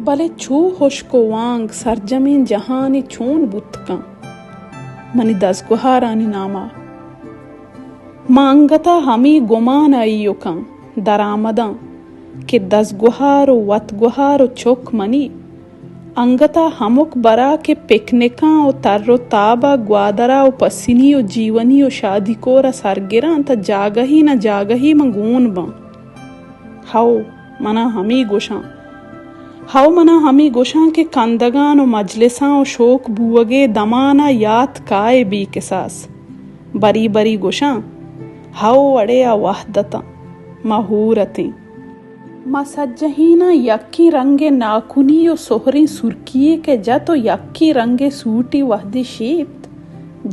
بلے چو ہشک و وانگ سرجمیں جہانے چون بوت کن؟ منی دزگوہارانی ناما۔ ما انگتا ہمے گمان ء ایوکاں درآمداں کہ دزگوہار و وتگوہار و چک منی انگتا ہمک برا کہ پکنکاں و تر و تابا گوادرا و پسنی و جیونی و شادی کورا سرگراں، تا جاگہے نہ جاگہے من گون باں۔ ہئو، منا ہمے گوشاں۔ ہئو، منا ہمے گوشاں کہ کندگان و مجلساں و شوک بوگے دمانا یات کائے بے کساس۔ بری بری گوشاں، ہئو، اڑے آ وہد اتاں، ما ہور اتیں۔ ما سجہیناں یکیں رنگے ناکنی و سہریں سرکیے کہ جت و یکیں رنگے سوٹی وہدے شیپت،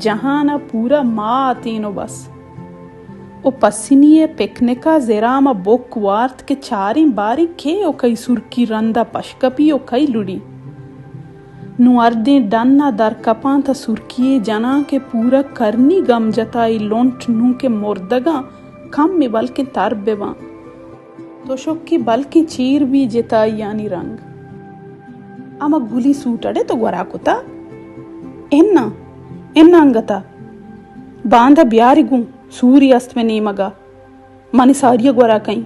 جہان ء پورا ما اتین و بس۔ و پسنی ء پکنک ء زرام ء بک وارت کہ چاریں باریں کئے و کئی سرکی رند ء پشکپی و کئی لڑی۔ نوں ہردیں ڈن ء درکپاں تہ سرکی ء جناں کہ پورا کرنی گم جتا، اے لنٹ نوں کہ مردگاں، کمے بلکیں تر بباں۔ تشکی بلکیں چیر بی جتائیانی رنگ۔ ہما گلی سوٹ اڑے تو گورا کتا؟ اناں، اناں انگتا۔ باندا بیاری گوں، سوری است مئے نیمگا۔ منی ساری ء گورا کئیں۔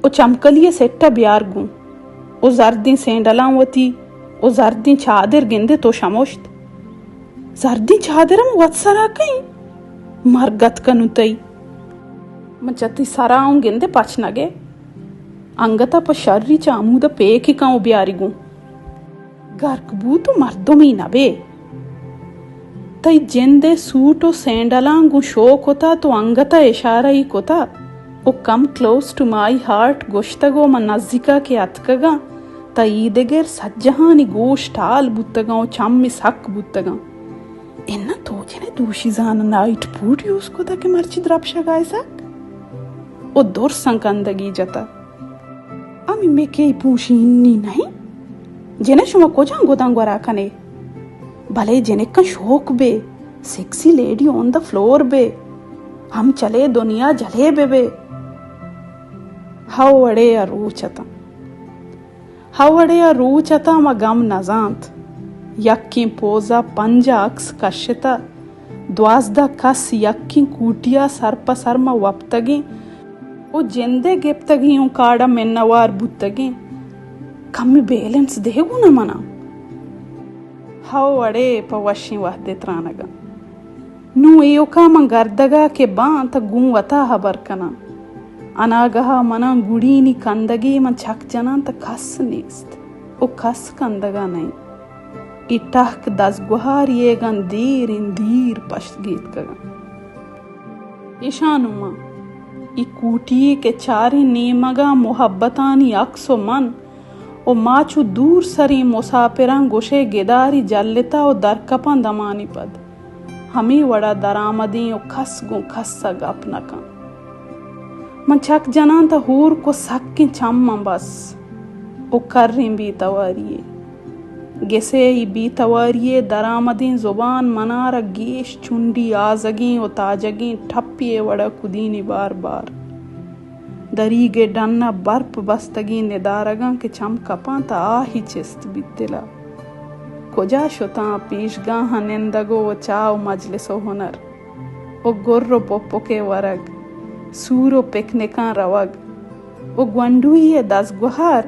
او چمکلی ء سیٹ ء بیار گوں۔ او زردیں سینڈلاں وتی، او زردیں چادر گندے تو شمشت۔ زردیں چادر ہم وت سرا کئیں۔ مرگ اتک نوں تئی۔ من چہ تئی سرا اوں گندے پچ نہ گئے۔ انگت ء پہ شری چہ ہمود ء پیک کن و بیاری گوں۔ گرک بوت و مردمے نہ بے۔ تئی جند ء سوٹ و سینڈلاں گوں شو کتا تو انگت ء اشارہ ای کتا و come close to my heart گوشتگ و من نزیکا کہ اتکگاں تہ ایدگر سجہانی گوش ٹال بوتگاں و چم سک بوتگاں۔ اناں تو جنے دوشی زان نائٹ بوٹ یوز کتا کہ مرچی درپشگائے سک و درساں کندگی جتا۔ ہمے مکئی پوشی ہنی نہ انت۔ جنک شما کجام گداں گورا کنے؟ بلے جنکاں شوک بے، sexy lady on the floor بے، ہم چلے دنیا جلے بہ بے۔ ہئو اڑے ء روچ اتاں۔ ہئو اڑے ء روچ اتاں ما گم نزانت۔ یکیں پوزا پنجا عکس کشتہ۔ دوازدہ کس یکیں کوٹیا سر پہ سر ما وپتگیں و جندے گپتگیں و کارڈا منوار بوتگیں۔ کمی بیلنس دے گونا منا۔ ہئو اڑے پہ وشیں وہدے ترانگاں۔ نوں ایوکا من گردگا کہ باں تہ گوں وتا ہبر کناں۔ اناگہا منا گڑینی کندگے من چک جناں تہ کس نیست و کس کندگا نئیں۔ اے ٹہک دزگوہاری ء گاں دیر ایں دیر پشت گیتکگاں۔ ایشاں نوں من اے کوٹی ء کہ چاریں نیمگاں محبتانی عکس و من و ما چو دور سریں مساپراں گوشئے گداری جلتہ و درکپاں دمانی پد۔ ہمے وڑا درآمدیں و کس گوں کس ء گپ نہ کن۔ من چک جناں تہ ہور کو سکیں چماں بس و کریں بے تواری ء۔ گسے ای بے تواری ء درآمدیں زبان منارا گیش چنڈی آزگیں و تاجگیں ٹپے ء وڑا کدینی بار بار۔ دریگ ء ڈن ء برپ بستگیں ندارگاں کہ چم کپاں تہ آہی چست بیت دل ء۔ کجا شتاں پیشگاہاں نندگ و چاہ و مجلس و ہنر و گر و پپک ء ورگ، سور و پکنکاں روگ و گونڈوئی ء دزگوہار،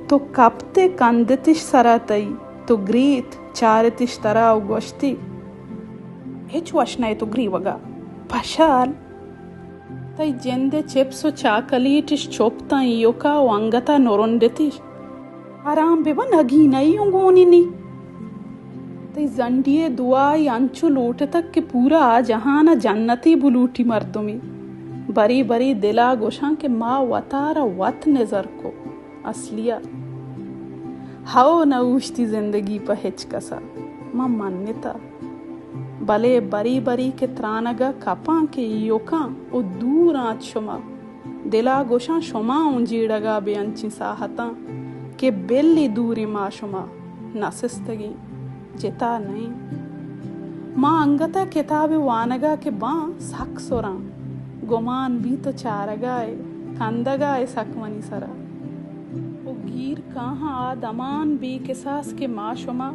تو کپت ء کندتش سرا تئی، تو گریت، چارتش ترا و گوشتی، ہچ وش نئے تو گریوگا، پشال۔ تئی جند ء چپس و چاکلیٹش چپتاں ایوکا و انگتا نرنڈتش۔ آرام بہ بہ نگینئی اوں گونی نی۔ تئی زنڈی ء دعائی انچو لوٹتگ کہ پورا آ جہان ء جنتے بلوٹی مردمے۔ برے برے دل ء گوشاں کہ ما وتارا وت نزر کو۔ اصلیا۔ ہئو نہ اوشتی زندگی پہ ہچ کسا۔ من منتا۔ بلے بری بری کہ ترانگا کپاں کہ ایوکاں و دور آنت شما۔ دلا گوشاں شما اوں جیڑگا بے انچیں ساہتاں کہ بلی دوریں ما شما نہ سستگیں۔ جتا نئیں۔ ما انگت ء کتاب ء وانگ ء کہ باں سک سراں۔ گمان بیت و چارگ ء کندگ ء سک منی سر ء۔ او گیر کاہاں آ دمان بے کساس کہ ما شما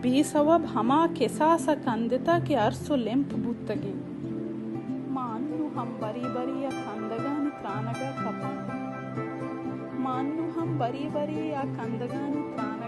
بے سوب ہما کساس ءَ کندتہ کہ ارس ءُ لمپ بوتگیں۔ ما انوں ہم برے برے ءَ کندگانی ترانگ ءَ کپاں۔ ما انوں ہم برے برے ءَ کندگانی ترانگ